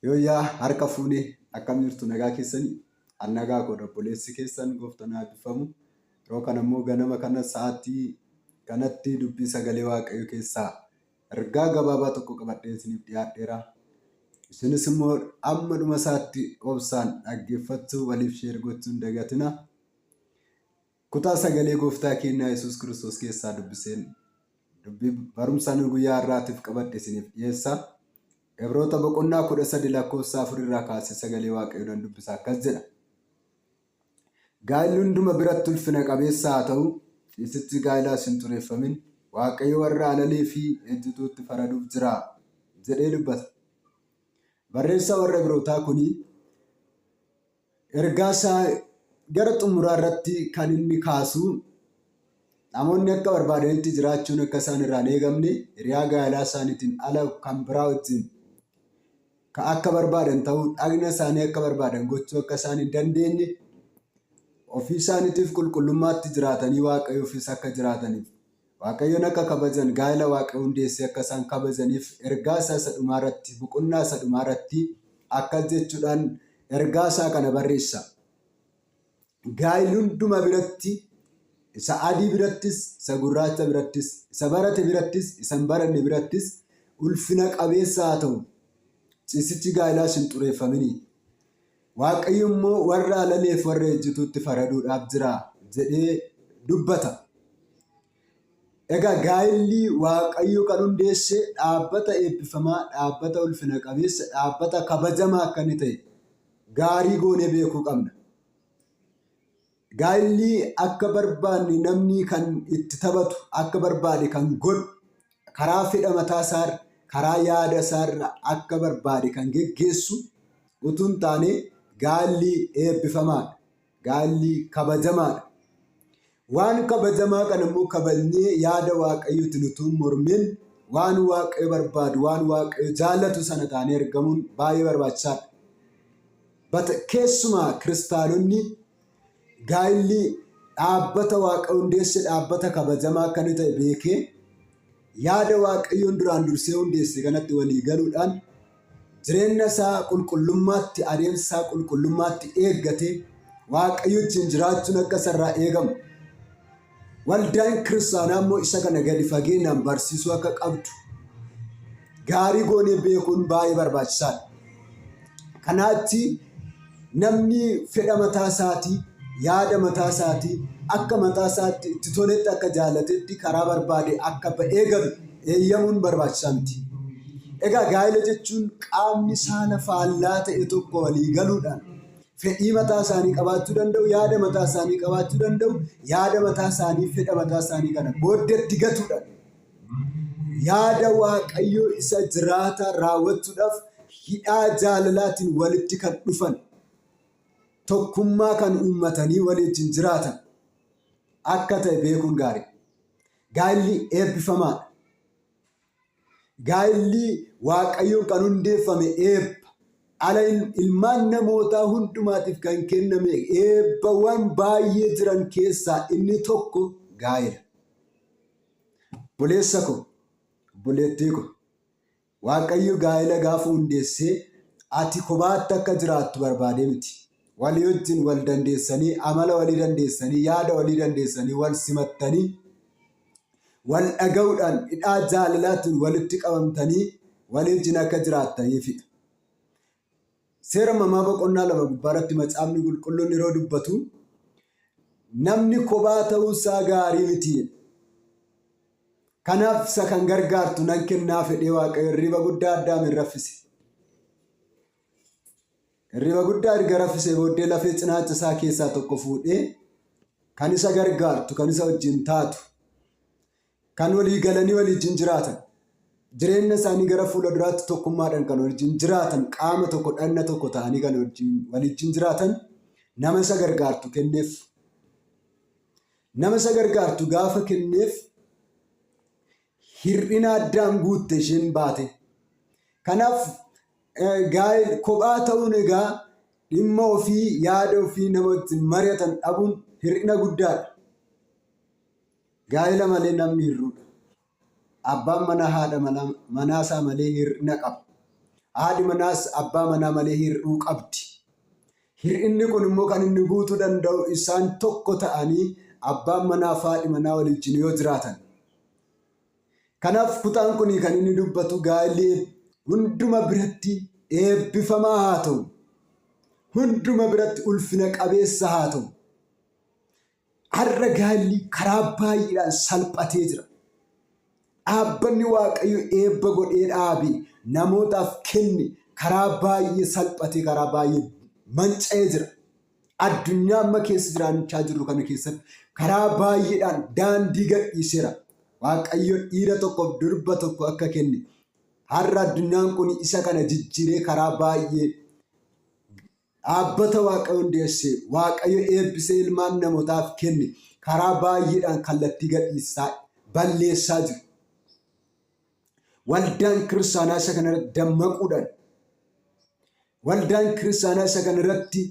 Yooyyaa harka fuunee akkam jirtu nagaa keessanii? An nagaa koodha obboleessi keessan gooftaan haa eebbifamu. Yeroo kana immoo ganama kana sa'aatii kanatti dubbii sagalee Waaqayyoo keessaa ergaa gabaabaa tokko qabadhee isiniif dhiyaadheera. Isinis immoo amma dhuma isaatti obsaan dhaggeeffachuu waliif sheer gochuu hin dagatina. Kutaa sagalee gooftaa keenyaa Yesuus Kiristoos keessaa dubbiseen dubbii barumsa ani guyyaa har'aatiif qabadhe isiniif dhiyeessa. Ibroota boqonnaa 13 lakkoofsa 4 irraa kaasee sagalee Waaqayyoo nan dubbisa akkas jedha. Gaa'illi hunduma biratti ulfina qabeessa haa ta'u, ciisichi gaa'ilaas hin xureeffamin, Waaqayyo warra alalii fi ejjituutti faraduuf jira jedhee dubbata. Barreessaa warra Ibrootaa kuni Ergaa isaa gara xumuraa irratti kan inni kaasu namoonni akka barbaadanitti jiraachuun akka isaan irraa hin eegamne hiriyaa gaa'elaa isaaniitiin ala kan biraa wajjin ka akka barbaadan ta'uu dhagna isaanii akka barbaadan gochuu akka isaan hin dandeenye ofii isaaniitiif qulqullummaatti jiraatanii waaqayyoofis akka jiraataniif Waaqayyoon akka kabajan, gaa'ela Waaqayyo hundeesse akka isaan kabajaniif ergaa isaa isa dhumaa irratti, boqonnaa isa dhumaa irratti akkas jechuudhaan ergaa isaa kana barreessa. Gaa'illi hunduma biratti, isa adii birattis, isa gurraacha birattis, isa barate birattis, isa hin baranne birattis ulfina qabeessa haa ta'u. Ciisichi gaa'ilaas hin xureeffaminii. Waaqayyo immoo warra alaleef warra ejjituutti faraduudhaaf jira jedhee dubbata. Egaa gaa'illi Waaqayyo kan hundeesse dhaabbata eebbifamaa, dhaabbata ulfina qabeessa, dhaabbata kabajamaa akka inni ta'e gaarii goonee beekuu qabna. Gaa'illi akka barbaanne namni kan itti taphatu, akka barbaade kan godhu, karaa fedha mataa isaarra, karaa yaada isaarra akka barbaade kan geggeessu utuu hin taane gaa'illi eebbifamaadha. Gaa'illi kabajamaadha. Waan kabajamaa kana immoo kabajnee yaada Waaqayyootiin utuu hin mormin waan Waaqayyo barbaadu, waan Waaqayyo jaallatu sana taanee argamuun baay'ee barbaachisaadha. But keessumaa kiristaanonni gaa'illi dhaabbata waaqa hundeesse dhaabbata kabajamaa akka inni ta'e beekee yaada waaqayyoon duraan dursee hundeesse kanatti walii galuudhaan jireenya isaa qulqullummaatti adeemsa isaa qulqullummaatti eeggatee waaqayyo wajjin jiraachuun akka isarraa eegamu Waldaan kiristaanaa immoo isa kana gadi fageenyaan barsiisuu akka qabdu gaarii goonee beekuun baay'ee barbaachisaadha. Kanaatti namni fedha mataa isaatii, yaada mataa isaatii, akka mataa isaatti itti toletti akka jaalatetti karaa barbaade akka ba'ee galu eeyyamuun barbaachisaa miti. Egaa gaa'ela jechuun qaamni saala faallaa ta'e tokko walii galuudhaan Fedhii mataa isaanii qabaachuu danda'u, yaada mataa isaanii qabaachuu danda'u, yaada mataa isaanii, fedha mataa isaanii kana booddeetti gatuudhaan yaada Waaqayyoo isa jiraataa raawwachuudhaaf hidhaa jaalalaatiin walitti kan dhufan tokkummaa kan uummatanii walii wajjin jiraatan akka ta'e beekuun gaarii. Gaa'illi eebbifamaadha. Gaa'illi Waaqayyoon kan hundeeffame eebba. Ala ilmaan namootaa hundumaatiif kan kenname eebbawwan baay'ee jiran keessaa inni tokko gaa'ela. Obboleessa koo, obboleettii koo, Waaqayyo gaa'ela gaafa hundeessee ati kophaatti akka jiraattu barbaadee miti. Walii wajjin wal dandeessanii, amala walii dandeessanii, yaada walii dandeessanii, wal simattanii wal dhaga'uudhaan hidhaa jaalalaatiin walitti qabamtanii walii wajjin akka jiraattaniifidha. Seera Uumamaa boqonnaa 2 gubbaarratti macaafni qulqulluun yeroo dubbatu namni kophaa ta'uusaa gaarii miti. Kanaaf isa kan gargaartu nan kennaa fedhee Waaqayyo hirriba guddaa Addaamin raffise. Hirriba guddaa erga raffisee booddee lafee cinaacha isaa keessaa tokko fuudhee kan isa gargaartu, kan isa wajjin taatu, kan walii galanii walii wajjin jiraatan, jireenya isaanii gara fuula duraatti tokkummaadhaan kan wajjin jiraatan, qaama tokko dhagna tokko ta'anii kan walii wajjin jiraatan nama isa gargaartu kenneef. Nama isa gargaartu gaafa kenneef hir'ina Addaam guutte isheen baate. Kanaaf gaa'el kophaa ta'uun egaa dhimma ofii yaada ofii nama wajjin mari'atan dhabuun hir'ina guddaadha. Gaa'ela malee namni hir'uudha. Abbaan manaa haadha manaa isaa malee hir'ina qaba. Haadhi manaas abbaa manaa malee hir'uu qabdi. Hir'inni kun immoo kan inni guutuu danda'u isaan tokko ta'anii abbaan manaa fi haadhi manaa waliijjin yoo jiraatan. Kanaaf kutaan kun kan inni dubbatu gaa'elli hunduma biratti eebbifamaa haa ta'u. Hunduma biratti ulfina qabeessa haa ta'u. Har'a gaa'elli karaa baay'eedhaan salphatee jira. Dhaabbanni Waaqayyo eebba godhee dhaabe namootaaf kenne karaa baay'ee salphatee karaa baay'ee manca'ee jira. Addunyaa amma keessa jiraachaa jirru kana keessatti karaa baay'eedhaan daandii gadhiiseera. Waaqayyo dhiira tokkoof durba tokko akka kenne har'a addunyaan kun isa kana jijjiiree karaa baay'ee Dhaabbata Waaqayyo hundeesse, Waaqayyo eebbisee ilmaan namootaaf kenne karaa baay'eedhaan kallattii gadhiisaa balleessaa jiru. Waldaan kiristaanaa isa kana irratti dammaquudhaan, waldaan kiristaanaa isa kana irratti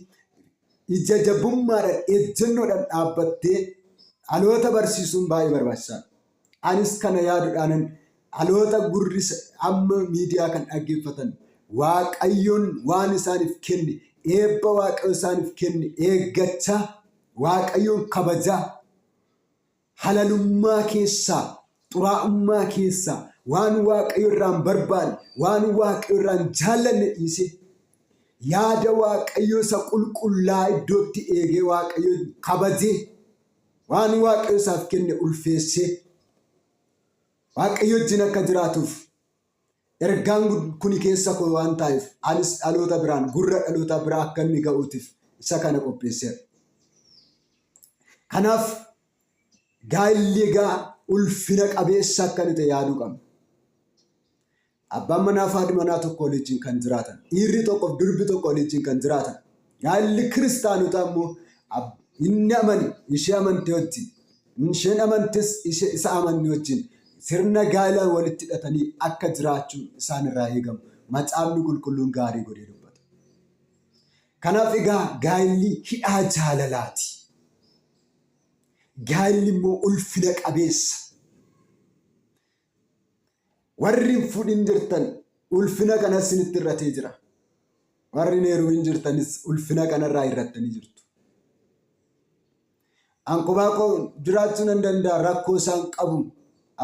ija jabummaadhaan, ejjennoodhaan dhaabbattee dhaloota barsiisuun baay'ee barbaachisaadha. Anis kana yaaduudhaanan dhaloota gurri amma miidiyaa kan dhaggeeffatan Waaqayyoon waan isaaniif kenne eebba Waaqayyo isaaniif kenne eeggachaa Waaqayyoon kabajaa halalummaa keessaa xuraa'ummaa keessaa waan Waaqayyo irraa hin barbaanne waan Waaqayyo irraa hin jaallanne dhiisee yaada Waaqayyo isa qulqullaa iddootti eegee Waaqayyo kabajee Waan Waaqayyo isaaf kenne ulfeessee Waaqayyo wajjin akka jiraatuuf ergaan kuni keessa koo waan taa'eef anis dhaloota biraan gurra dhaloota biraa akka inni ga'uutiif isa kana qopheesseera. Kanaaf gaa'illi egaa ulfina qabeessa akka inni ta'e yaaduu qabna. Abbaan manaa fi haadhi manaa tokko walii wajjin kan jiraatan, dhiirri tokko fi durbi tokko walii wajjin kan jiraatan. Gaa'illi kiristaanotaa immoo inni amane ishee amante wajjin, isheen amantes ishee isa amanne wajjin sirna gaa'ilaan walitti hidhatanii akka jiraachuun isaan irraa eegamu macaafni qulqulluun gaarii godhee dubbata. Kanaaf egaa gaa'illi hidhaa jaalalaati. Gaa'illi immoo ulfina qabeessa. Warri hin fuudhin jirtan ulfina kanas isinitti hir'atee jira. Warri hin heerumin jirtanis ulfina kanarraa hir'attanii jirtu. An kophaa koo jiraachuu nan danda'a rakkoo isaan qabu.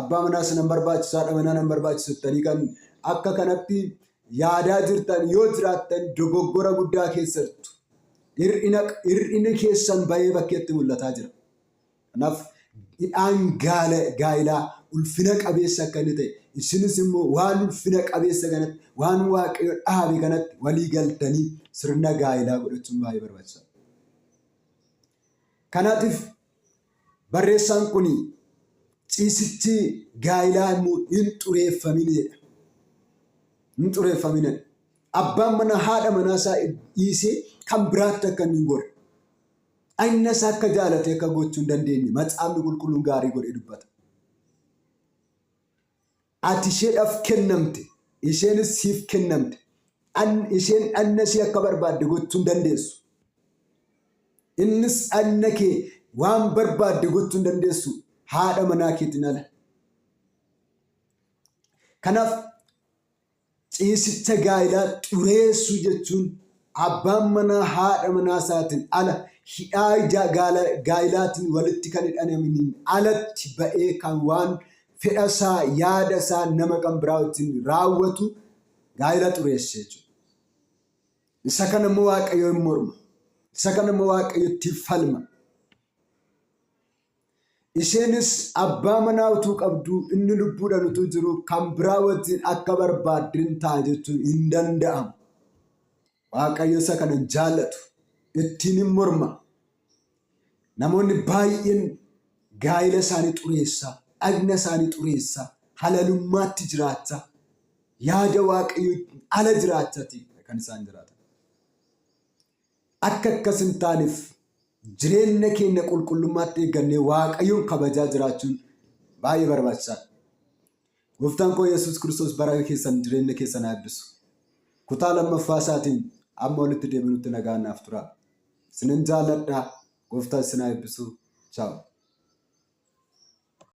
Abbaa manaas nan barbaachisu haadha manaa nan barbaachisu jettanii kan akka kanatti yaadaa jirtan yoo jiraattan dogoggora guddaa keessa jirtu. Hir'ina keessan bahee bakkeetti mul'ataa jira. Kanaaf hidhaan gaa'ilaa ulfina qabeessa akka inni ta'e isinis immoo waan ulfina qabeessa kanatti waan Waaqayyo dhaabe kanatti walii galtanii sirna gaa'ilaa godhachuun baay'ee barbaachisaadha. Kanaatiif barreessaan kun ciisichi gaa'ilaa immoo hin xureeffamin jedha. Hin xureeffamin jedha. Abbaan manaa haadha manaa isaa dhiisee kan biraatti akka inni hin gorre. Dhagna isaa akka jaalate akka gochuu hin dandeenye macaafni qulqulluun gaarii godhee dubbata. Ati isheedhaaf kennamte, isheenis siif kennamte. Isheen dhagna ishee akka barbaadde gochuu hin dandeessu. Innis dhagna kee waan barbaadde gochuu hin dandeessu haadha manaa keetiin ala. Kanaaf Ciisicha gaa'ilaa xureessuu jechuun abbaan manaa haadha manaa isaatiin ala hidhaa gaa'ilaatiin walitti kan hidhamaniin alatti ba'ee kan waan fedha isaa yaada isaa nama kan biraa wajjin raawwatu gaa'ila xureesse jechuudha. Isa kana immoo Waaqayyo hin morma. Isa kana immoo Waaqayyo itti falma. Isheenis abbaa manaa utuu qabduu inni lubbuudhaan utuu jiruu kan biraa wajjin akka barbaaddeen ta'a jechuun hin danda'amu. Waaqayyo isa kana hin jaallatu. Ittiin hin morma. Namoonni baay'een gaa'ila isaanii xureessaa, dhagna isaanii xureessaa, halalummaatti jiraachaa, yaada Waaqayyoo ala jiraachaati kan isaan jiraatan. Akka akkas hin taaneef jireenya keenya qulqullummaatti eeggannee Waaqayyoon kabajaa jiraachuun baay'ee barbaachisaadha. Gooftaan koo Yesuus Kiristoos bara keessan jireenya keessan haa eebbisu. Kutaa lammaffaa isaatiin amma walitti deebinutti nagaan naaf turaa. Isinin jaalladha. Gooftaan isin haa eebbisu. Chaaw.